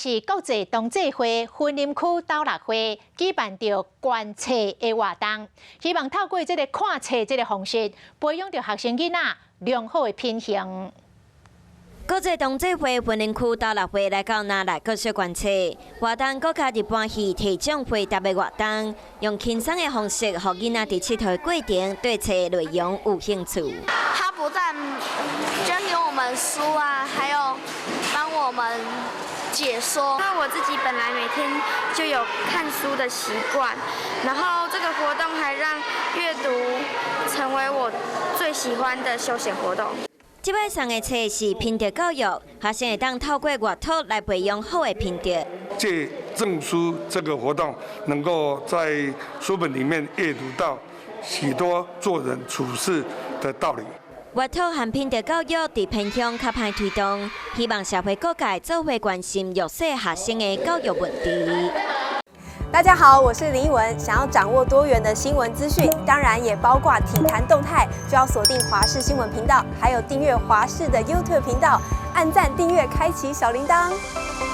市國際同濟會雲林區斗六會舉辦著觀冊的活動，希望透過這个看冊這个方式，培養著學生囡仔良好的品行。國際同濟會雲林區斗六會來到那麗國小觀冊活動，閣加入搬戲提獎回答的活動，用輕鬆的方式，予囡仔佇𨑨迌過程對冊內容有興趣。他不但捐給我們書啊，還有幫我們解說。那我自己本來每天就有看書的習慣，然後這個活動還讓閱讀成為我最喜歡的休閒活動。這擺送的冊是品德教育，學生會當透過閱讀來培養好的品德。借贈書這個活動，能夠在書本裡面閱讀到許多做人處事的道理。閱讀和品德教育佇偏鄉較歹推動，希望社會各界做伙關心弱勢學生的教育問題。大家好，我是林奕文。想要掌握多元的新聞資訊，當然也包括體壇動態，就要鎖定華視新聞頻道，還有訂閱華視的 YouTube 頻道，按讚、訂閱、開啟小鈴鐺。